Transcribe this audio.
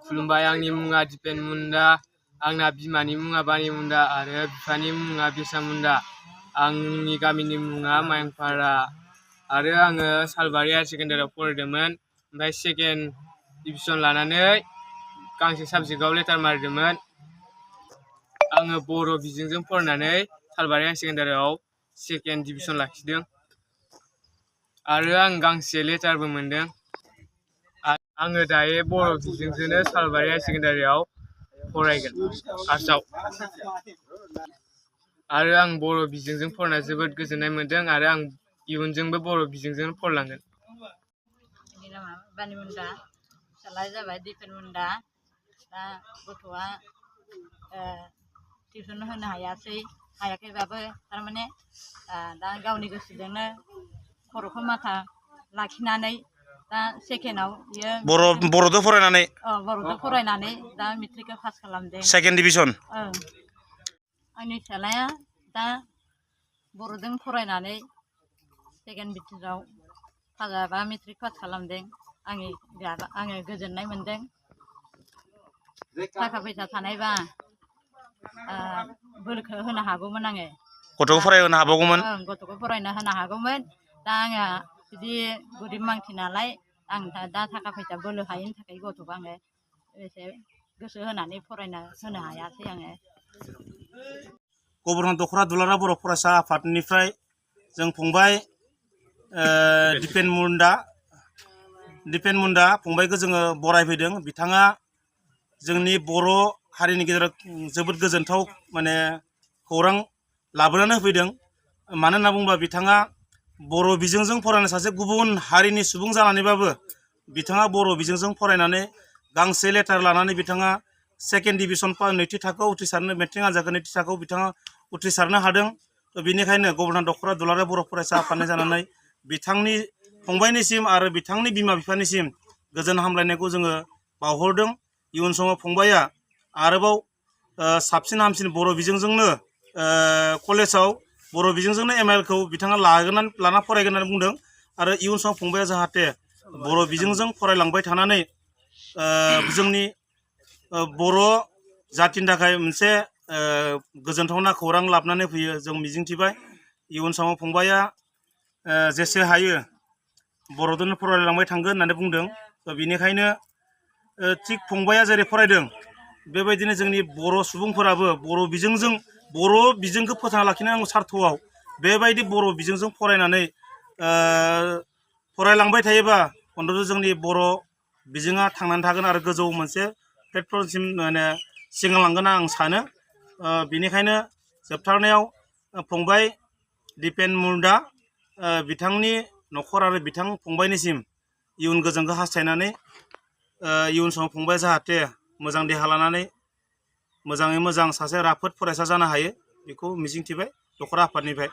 खुलुमबाय आंनि मुङा दिपेन मुन्डा आंना बिमानि मुङा बानि मुन्डा आरो बिफानि मुङा बिरसा मुन्डा आंनि गामिनि मुङा मायंपारा आरो आङो सालबारि हायार सेकेन्डारियाव फरायदोंमोन ओमफ्राय सेकेन्ड डिभिजन लानानै गांसे साबजेक्टआव लेटार मारिदोंमोन आङो बर' बिजोंजों फरायनानै सालबारि हायार सेकेन्डारियाव सेकेन्ड डिभिजन लाखिदों आरो आं गांसे लेटारबो मोनदों आङो दायो बर' बिजोंजोंनो सालबारि हायार सेकेन्डारियाव फरायगोन आर्ट्सआव आरो आं बर' बिजोंजों फरायना जोबोद गोजोननाय मोन्दों आरो आं इयुनजोंबो बर' बिजोंजों फरायलांगोन। आंनि नामा बानि मुन्डा फिसाज्लाया जाबाय दिपेन मुन्डा दा गथ'आ टिउसन होनो हायाखैबाबो थारमाने दा गावनि गोसोजोंनो खर'खौ माथा लाखिनानै दा सेकेन्डआव बियो बर'दो फरायनानै दा मेट्रिकखौ पास खालामदों सेकेन्ड डिभिजन आंनि फिसाज्लाया दा बर'जों फरायनानै सेकेन्ड डिभिजनाव पास मेट्रिक पास खालामदों आङो गोजोननाय मोन्दों थाखा फैसा थानायबा बोलोखौ होनो हागौमोन आङो गथ'खौ फरायहोनो हाबावगौमोन गथ'खौ फरायनो होनो हागौमोन दा आङो बिदि गोरिब मानसि नालाय आं दा थाखा फैसा बोलो हायैनि थाखाय गथ'खौ आङो एसे गोसो होनानै फरायनो होनो हायासै आङो। गभर्नर दख'रा दुलाराय बर' फरायसा आफादनिफ्राय जों फंबाय दिपेन मुन्डा फंबायखौ जोङो बरायफैदों बिथाङा जोंनि बर' हारिनि गेजेराव जोबोद गोजोनथाव माने खौरां लाबोनानै होफैदों मानो होनना बुङोब्ला बिथाङा बर' बिजोंजों फरायनाय सासे गुबुन हारिनि सुबुं जानानैबाबो बिथाङा बर' बिजोंजों फरायनानै गांसे लेटार लानानै बिथाङा सेकेन्ड डिभिजन नैथि थाखोआव उथ्रिसारनो मेट्रिक आनजादखौ नैथि थाखोआव बिथाङा उथ्रिसारनो हादों बेनिखायनो गभर्नर दख'रा दुलाराय बर' फरायसा आफादनि जानानै बिथांनि फंबायनिसिम आरो बिथांनि बिमा बिफानिसिम गोजोन हामलायनायखौ जोङो बावहरदों इयुन समाव फंबाया आरोबाव साबसिन हामसिन बर' बिजोंजोंनो कलेजाव बर' बिजोंजोंनो MIL खौ बिथाङा लाना फरायगोन होननानै बुंदों आरो इयुन समाव फंबाया जाहाथे बर' बिजोंजों फरायलांबाय थानानै जोंनि बर' जाथिनि थाखाय मोनसे गोजोनथावना खौरां लाबोनानै फैयो जों मिजिंथिबाय इयुन समाव फंबाया जेसे हायो बर'जोंनो फरायलांबाय थांगोन होननानै बुंदों बेनिखायनो थिग फंबाया जेरै फरायदों बेबायदिनो जोंनि बर' सुबुंफोराबो बर' बिजोंखौ फोथांना लाखिनांगौ सार्थआव बेबायदि बर' बिजोंजों फरायनानै फरायलांबाय थायोबा अन्थ'थ' जोंनि बर' बिजोङा थांनानै थागोन आरो गोजौ मोनसे प्लेटफर्मसिम माने सिगांलांगोन आं सानो बेनिखायनो जोबथारनायाव फंबाय दिपेन मुन्डा बिथांनि न'खर आरो बिथां फंबायनिसिम इयुन गोजोनखौ हास्थायनानै इयुन समाव फंबाया जाहाथे मोजां देहा लानानै मोजाङै मोजां सासे राफोद फरायसा जानो हायो बेखौ मिजिंथिबाय दख'रा आफादनिफ्राय।